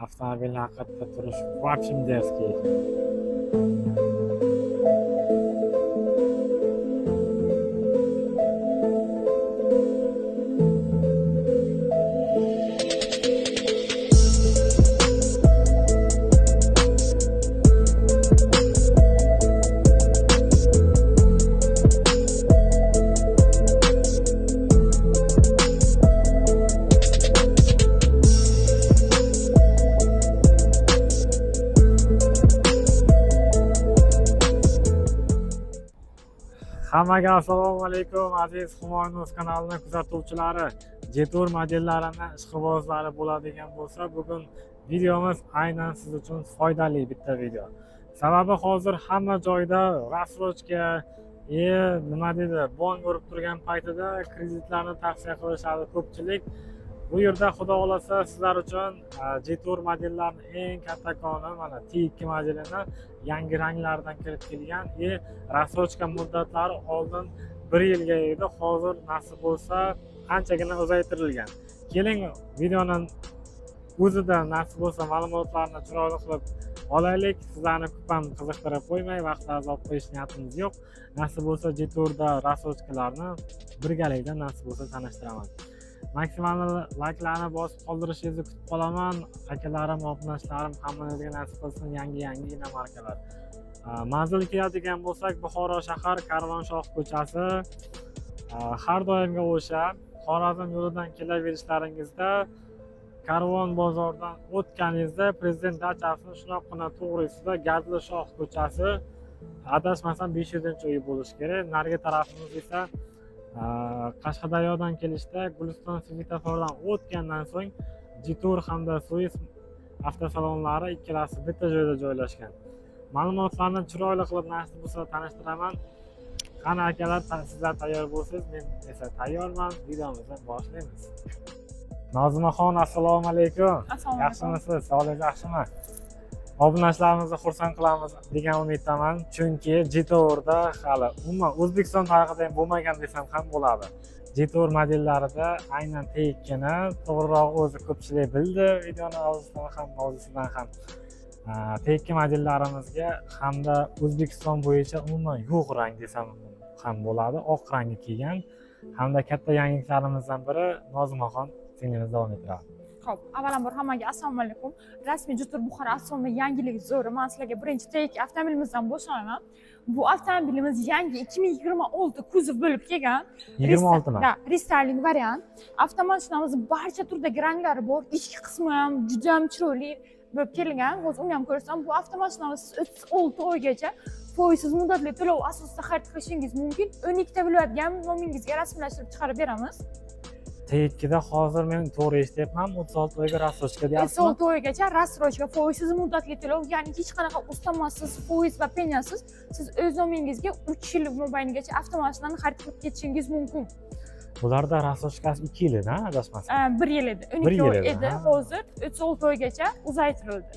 Avtomobilni haqiqatda turish вообще дерзкий ekan. Hammaga assalomu alaykum, aziz Humoyun kanalini kuzatuvchilari. Jetour modellarini ishqibozlari bo'ladigan bo'lsa, bugun videomiz aynan siz uchun foydali bitta video. Sababi hozir hamma joyda рассрочка, nima deydi, bon urib turgan paytida kreditlarni tavsiya qilishadi ko'pchilik. Bu yerda xudo xohlasa sizlar uchun Jetour modellarini eng kattakoni, mana T2 modelini yangi ranglardan kirib kelgan и рассрочка muddatlari oldin bir yilga edi, hozir nasib bo'lsa anchagina uzaytirilgan. Keling, videoni o'zida nasib bo'lsa ma'lumotlarni chiroyli qilib olaylik. Sizlarni ko'p ham qiziqtirib qo'ymay, vaqtlaringizni olib qo'yish niyatimiz yo'q. Nasib bo'lsa Jetourda рассрочка larni birgalikda nasib bo'lsa tanishtiraman. Maksimal layklarni bosib qoldirishingizni kutib qolaman. Akalarim, obunachilarim, hammangizga nasib qilsin yangi yangi иномарка lar. Manzilga keladigan bo'lsak, Buxoro shahar, Karvonshoh ko'chasi, har doimgi o'sha Xorazm yo'lidan kelaverishlaringizda Karvon bozoridan o'tganingizda Prezident dachasini shundoqqina to'g'risida Gazli shoh ko'chasi, adashmasam 500-uy bo'lishi kerak. Narigi tarafimiz esa Qashqadaryodan kelishda Guliston svetofordan o'tgandan so'ng Jetour hamda Suis avtosalonlari ikkalasi bitta joyda joylashgan. Ma'lumotlarni chiroyli qilib nasib bo'lsa tanishtiraman. Qani akalar, sizlar tayyor bo'lsangiz, men esa tayyorman. Videomizni boshlaymiz. Nozimaxon, assalomu alaykum. Assalomu alaykum. Yaxshimisiz? Sog'ligingiz yaxshimi? Obunachilarimizni xursand qilamiz degan umiddaman, chunki Jetourda hali umuman O'zbekiston tarixida ham bo'lmagan desam ham bo'ladi. Jetour modellarida aynan T2ni, to'g'rirog'i o'zi ko'pchilik bildi videoni og'zidan ham, mavzusidan ham. T2 modellarimizga hamda O'zbekiston bo'yicha umuman yo'q rang desam ham bo'ladi, oq rangi kelgan hamda katta yangiliklarimizdan biri. Nozimaxon singlimiz davom ettiradi. Xo'p, avvalambor hammaga assalomu alaykum. Rasmiy Jetour Buxoro avtomobil yangilik zo'ri. Men sizlarga birinchi T2 avtomobilimizdan boshlanaman. Bu avtomobilimiz yangi 2026 kuzov bo'lib kelgan. 26mi? Да, рестайлинг variant. Avtomashinamiz barcha turdagi ranglari bor. Ichki qismi ham juda ham chiroyli bo'lib kelgan. Hozir uni ham ko'rsam, bu avtomashinamiz 36 oygacha foizsiz muddatli to'lov asosida xarid qilishingiz mumkin. 12 ta viloyatga ham nomingizga rasmiylashtirib chiqarib beramiz. T2da hozir men to'g'ri eshityapmanmi, 36 oyga рассрочка deyapsizmi? 36 oygacha рассрочка, foizsiz muddatli to'lov, ya'ni hech qanaqa ustamasiz, foiz va penyasiz siz o'z nomingizga 3 yil mobaynagacha avtomashinani xarid qilib ketishingiz mumkin. Bularda рассрочка si 2 yil edi, ha, adashmasam? Bir yil edi, Bir 12 yil oy edi, edi, ha. Hozir 36 oygacha uzaytirildi.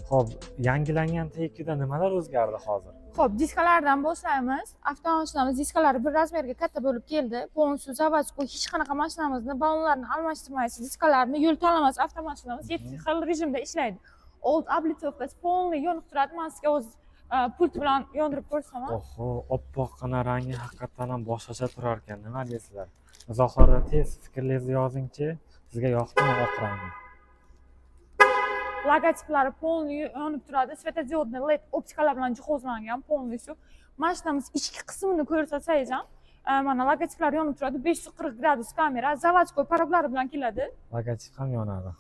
Xo'p, yangilangan T2da nimalar o'zgardi hozir? Xo'p, diskalardan boshlaymiz. Avtomashinamiz diskalari bir razmerga katta bo'lib keldi. Полностью заводской, hech qanaqa mashinamizni ballonlarini almashtirmaysiz, diskalarni yo'l tanlamas avtomashinamiz 7 xil rejimda ishlaydi. Old облицовка si полный yonib turadi. Men sizga o'z pult bilan yondirib ko'rsataman. Oho, oppoqqina rangi haqiqatdan ham boshqacha turar ekan. Nima deysizlar? Izohlarda tez fikrlaringizni yozingchi. Sizga yoqdimi oq rangi? Logotiplari полный yonib turadi. Светодиодный LED optikalar bilan jihozlangan полностью. Mashinamiz ichki qismini ko'rsatsangiz ham, mana logotiplar yonib turadi. 540 gradus kamera, заводской порог lari bilan keladi. Logotip ham yonadi.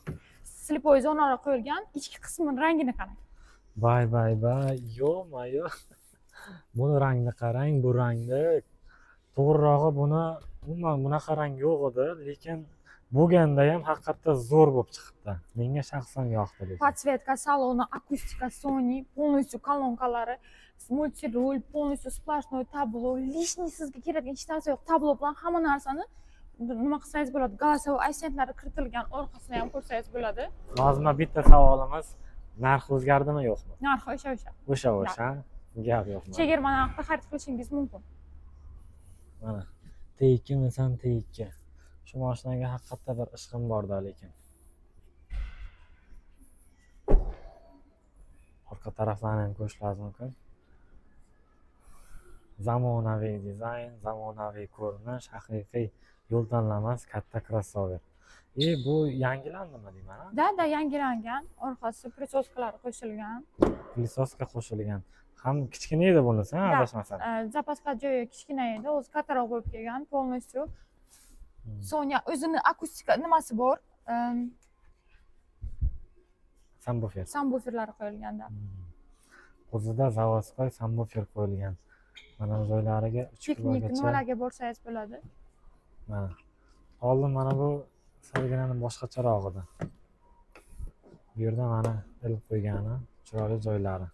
Слепой zonalar qo'yilgan. Ichki qismini rangini qarang. Bay bay bay, ё-моё. Buni rangni qarang, bu rangni. To'g'rirog'i buni umuman bunaqa rang yo'q edi, lekin bo'lganda ham haqiqatda zo'r bo'lib chiqibdi. Menga shaxsan yoqdi lekin. Подсветка saloni, akustika Sony, полностью kolonkalari, мультируль, полностью сплошной табло, лишний sizga kerakli hech narsa yo'q. Tablo bilan hamma narsani nima qilsangiz bo'ladi. Голосовой assistentlari kiritilgan, orqasini ham ko'rsangiz bo'ladi. Nozima, bitta savolimiz: narx o'zgardimi, yo'qmi? Narxi o'sha o'sha. O'sha o'sha, gap yo'q. Chegirma narxda xarid qilishingiz mumkin. Mana T2 misan, T2. Shu mashinaga haqiqatda bir ishqim borda lekin. Orqa taraflarini ham ko'rishlaringiz mumkin. Zamonaviy dizayn, zamonaviy ko'rinish, haqiqiy yo'l tanlamas katta krossover. И bu yangilandimi deyman, a? Да, yangilangan. Orqasi присоска lari qo'shilgan. Присоска qo'shilgan. Ham kichkina edi bunisi, ha, Да. adashmasam. Запаска joyi kichkina edi, o'zi kattaroq bo'lib kelgan полностью. Sonya o'zini akustika nimasi bor? Сабвуфер. Сабвуфер lari qo'yilganda. O'zida заводской сабвуфер qo'yilgan. Mana bu joylariga 3 Piknik kilogacha. nimalarga borsangiz bo'ladi. Mana. Oldin mana bu salgina boshqacharoq edi. Bu yerda mana ilib qo'ygani chiroyli joylari.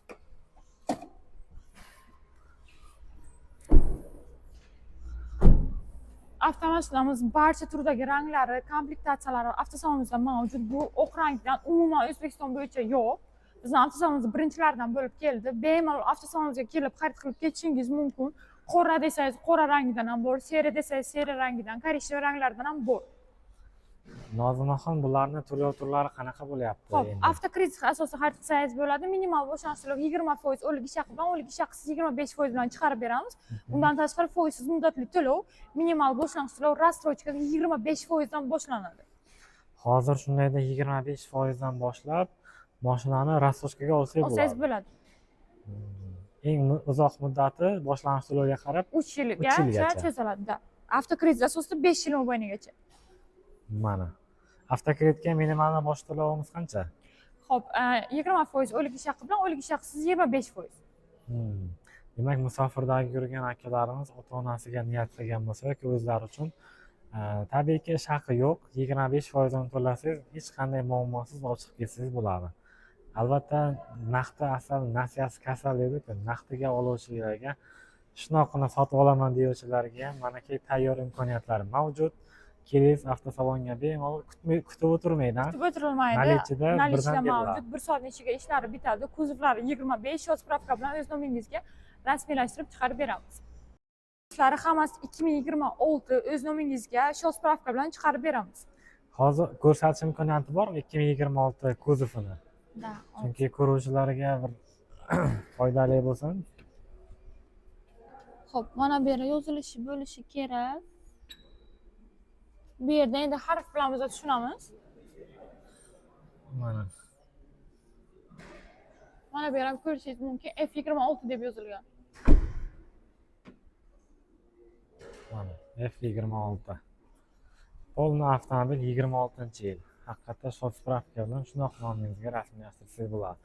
Avtomashinamiz barcha turdagi ranglari, komplektatsiyalari avtosalonimizda mavjud. Bu oq rangdan umuman O'zbekiston bo'yicha yo'q. Bizni avtosalonimizda birinchilardan bo'lib keldi. Bemalol avtosalonimizga kelib xarid qilib ketishingiz mumkin. Qora desangiz, qora rangidan ham bor, серый desangiz, серый rangidan, коричневый ranglardan ham bor. Nozimaxon, bularni to'lov turlari qanaqa bo'lyapti Xo'p, endi? Avtokredit asosida xarid qilsangiz bo'ladi. Minimal boshlang'ich to'lov 20% o'lik ish haqi bilan, o'lik ish haqisiz 25% bilan chiqarib beramiz. Undan tashqari foizsiz muddatli to'lov, minimal boshlang'ich to'lov рассрочка 25% dan boshlanadi. Hozir shundayda 25% dan boshlab mashinani рассрочка ga olsak Olsangiz bo'ladi. Bo'ladi. Eng uzoq muddati boshlang'ich to'lovga qarab 3 yilgacha yilgacha. Cho'ziladi. Да. Avtokredit asosida 5 yil mobaynagacha. Mana. Avtokreditga minimal bosh to'lovimiz qancha? Xo'p, 20% o'lik ish haqi bilan, o'lik ish haqisiz 25%. Demak, musofirdagi yurgan akalarimiz ota-onasiga niyat qilgan bo'lsa yoki o'zlari uchun, tabiiyki, ish haqi yo'q, 25 foizini to'lasangiz, hech qanday muammosiz olib chiqib ketsangiz bo'ladi. Albatta, naqdi asal, nasiyasi kasal deydiku, naqdiga oluvchilarga, shunaqqina sotib olaman deyuvchilarga ham manaki tayyor imkoniyatlar mavjud. Kelingiz avtosalonga, bemalol, kutmay, kutib o'tirmaydi. Kutib o'tirilmaydi. Наличие da Наличие da birdan beriladi. Mavjud. Bir soatning ichiga ishlari bitadi. Kuzovlari 25 счёт справка bilan o'z nomingizga rasmiylashtirib chiqarib beramiz. Ishlari hammasi 2026, o'z nomingizga счёт справка bilan chiqarib beramiz. Hozir ko'rsatish imkoniyati bormi 2026 kuzovini? Да. Chunki ko'ruvchilarga bir foydali bo'lsin. Xo'p, mana bu yerda yozilishi bo'lishi kerak. Bu yerda endi harf bilan biz tushunamiz. Mana. Mana bu yerda ham ko'rishingiz mumkin, F26 deb yozilgan. Mana F26. Полный avtomobil, 26-yil. Haqiqatda счёт справка bilan shundoq nomingizga rasmiylashtirsangiz bo'ladi.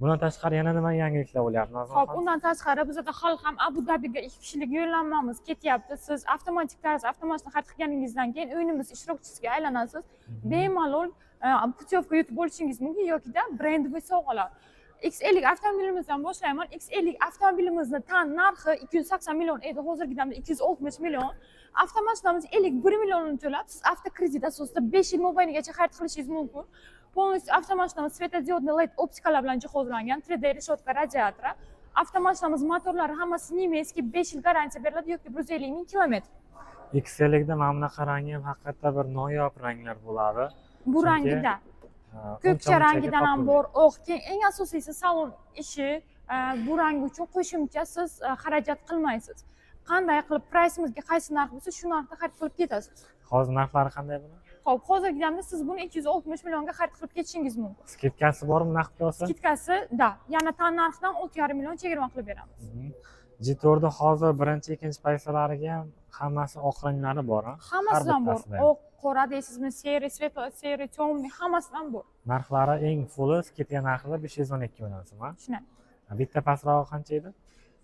Bundan tashqari yana nima yangiliklar bo'lyapti, Xo'p, Nozimaxon? Undan tashqari bizada hali ham Abu Dabiga ikki kishilik yo'llanmamiz ketyapti. Siz avtomatik tarzda avtomashinani xarid qilganingizdan keyin o'yinimiz ishtirokchisiga aylanasiz. Bemalol путёвка yutib olishingiz mumkin yokida брендовый sovg'alar. X50 avtomobilimizdan boshlayman. X50 avtomobilimizni tan narxi 280 million edi, hozirgi damda 260 million. Avtomashinamiz 51 millionini to'lab, siz avtokredit asosida 5 yil mobaynagacha xarid qilishingiz mumkin. Полностью avtomashinamiz светодиодный LED optikalar bilan jihozlangan, 3D решетка radiatori. Avtomashinamiz motorlari hammasi немецкий, 5 yil garantiya beriladi yoki 150 ming kilometr. X50da mana bunaqa rangi ham haqiqatda bir noyob ranglar bo'ladi. Bu Chunki, rangida ha, ko'kcha uncha-munchaga rangidan ham topilmaydi. Bor, oq. Keyin eng asosiysi, salon ishi bu rang uchun qo'shimcha siz xarajat qilmaysiz. Qanday qilib прайс imizga qaysi narx bo'lsa, shu narxda xarid qilib ketasiz. Hozir narxlari qanday buni? Xo'p, hozirgi damda siz buni 260 millionga xarid qilib ketishingiz mumkin. Скидка si bormi naqdga olsa? Скидка si да, yana tan narxidan 6,5 million chegirma qilib beramiz. Jetourda hozir birinchi, ikkinchi pozitsiялariga ham hammasi oq ranglari bor, a? Hammasidan bor. Bittasida ham. Oq, qora deysizmi, серый, светло серый, темный, hammasidan bor. Narxlari eng fulli скидка narxida 512 million so'm, a? Shunday. Bitta pastrog'i qancha edi?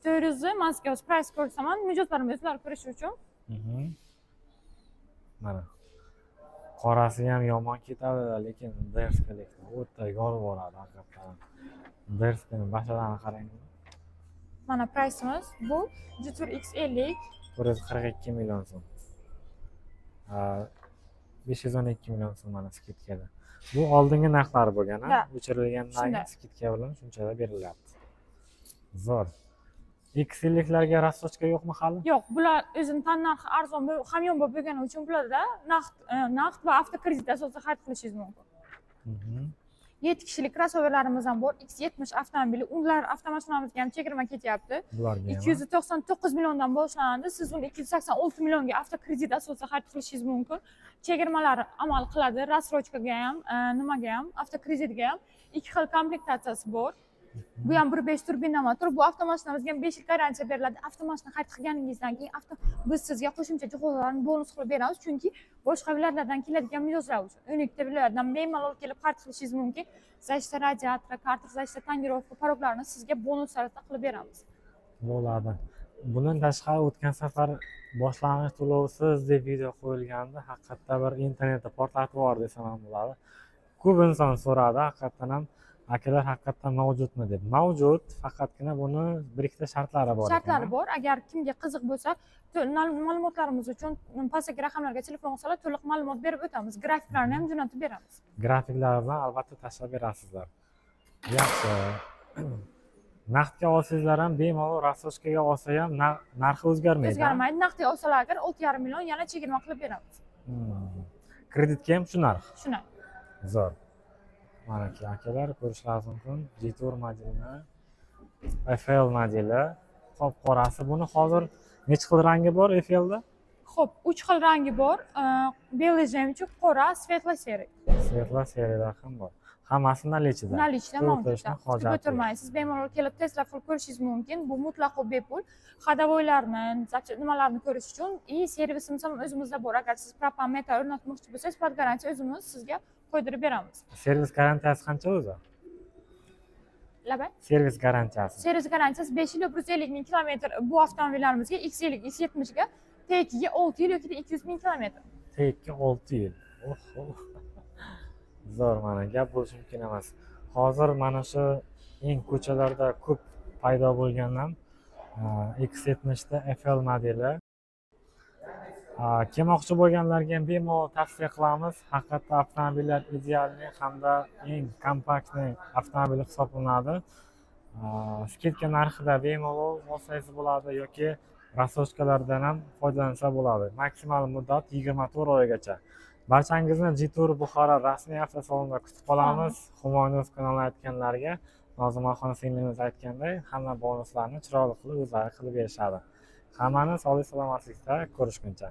400 man sizga hozir прайс ko'rsataman, mijozlarim o'zlari ko'rishi uchun. Mana. Qorasi ham yomon ketadi, lekin дерзкий lik o'ta yorib yuboradi haqiqatdan. Дерзкий ni bashalarni qarang. Mana прайс imiz, bu Jetour X50. 442 million so'm. 512 million so'm mana скидка da. Bu oldingi narxlari bo'lgan, a? Да. O'chirilgandan keyin Shunday. Скидка bilan shunchada berilyapti. Zo'r. X50larga рассрочка yo'qmi hali? Yo'q, bular o'zini tan narxi arzon, hamyonbop bo'lgani uchun bularda naqd va avtokredit asosida xarid qilishingiz mumkin. Yetti kishilik krossoverlarimiz ham bor. X70 avtomobili, ular avtomashinamizga ham chegirma ketyapti. Bularga ham. 299 milliondan boshlanadi. Siz uni 286 millionga avtokredit asosida xarid qilishingiz mumkin. Chegirmalar amal qiladi. Рассрочка ga ham, nimaga ham, avtokreditga ham ikki xil komplektatsiyasi bor. Bu ham 1.5 turbina motor. Bu avtomashinamizga ham 5 yil garantiya beriladi. Avtomashina xarid qilganingizdan keyin biz sizga qo'shimcha jihozlarni bonus qilib beramiz, chunki boshqa viloyatlardan keladigan mijozlar uchun 12 ta viloyatdan bemalol kelib xarid qilishingiz mumkin. Защита radiatora, картер, защита тонировка, порог larni sizga bonus tarzda qilib beramiz. Bo'ladi. Bundan tashqari, o'tgan safar boshlang'ich to'lovsiz deb video qo'yilgandi. Haqiqatda bir internetda portlatib yubordi desam ham bo'ladi. Ko'p inson so'radi, haqiqatdan ham akalar, haqiqatdan mavjudmi deb. Mavjud, faqatgina buni bir ikkita shartlari bor ekan. Shartlari bor. Agar kimga qiziq bo'lsa, ma'lumotlarimiz uchun pastdagi raqamlarga telefon qilsalar, to'liq ma'lumot berib o'tamiz. Grafiklarni ham jo'natib beramiz. Grafiklar bilan albatta tashlab berasizlar. Yaxshi. Naqdga olsangizlar ham bemalol, рассрочка ga olsa ham narxi o'zgarmaydi, a? O'zgarmaydi. Naqdga olsalar agar, 6,5 million, yana chegirma qilib beramiz. Kreditga ham shu narx. Shuni. Zo'r. Manaki akalar, ko'rishlaringiz mumkin. Jetour modelini FL modeli, qop qorasi. Buni hozir necha xil rangi bor FLda? Xo'p, uch xil rangi bor. Белый жемчуг, qora, светло серый. Светло серый lar ham bor. Hammasi наличие da. Наличие da Kutib mavjud. o'tirishni Kutib hojati yo'q. o'tirmaysiz, bemalol kelib test qilib ko'rishingiz mumkin. Bu mutlaqo bepul. Ходовой larni, nimalarni ko'rish uchun и servisimiz ham o'zimizda bor. Agar siz propan metan o'rnatmoqchi bo'lsangiz, под garantiya o'zimiz sizga qo'ydirib beramiz. Servis garantiyasi qancha o'zi? Labay. Servis garantiyasi. Servis garantiyasi 5 yil, 150 ming kilometr bu avtomobillarimizga, X50, X70 ga, T2 ga 6 yil yoki 200 ming kilometr. T2 6 yil. Oho. Zo'r, mana gap bo'lishi mumkin emas. Hozir mana shu eng ko'chalarda ko'p paydo bo'lgan ham X70 da FL modeli. Kelmoqchi bo'lganlarga ham bemalol tavsiya qilamiz. Haqiqatda avtomobillar идеальный hamda eng компактный avtomobil hisoblanadi. Скидка narxida bemalol olsangiz bo'ladi yoki рассрочка lardan ham foydalansa bo'ladi. Maksimal muddat 24 oygacha. Barchangizni Jetour Buxoro rasmiy avtosalonida kutib qolamiz. Humoyun kanali aytganlarga Nozimaxon singlimiz aytganday, hamma bonuslarni chiroyli qilib o'zlari qilib berishadi. Hammani sog'lik salomatlikda ko'rishguncha.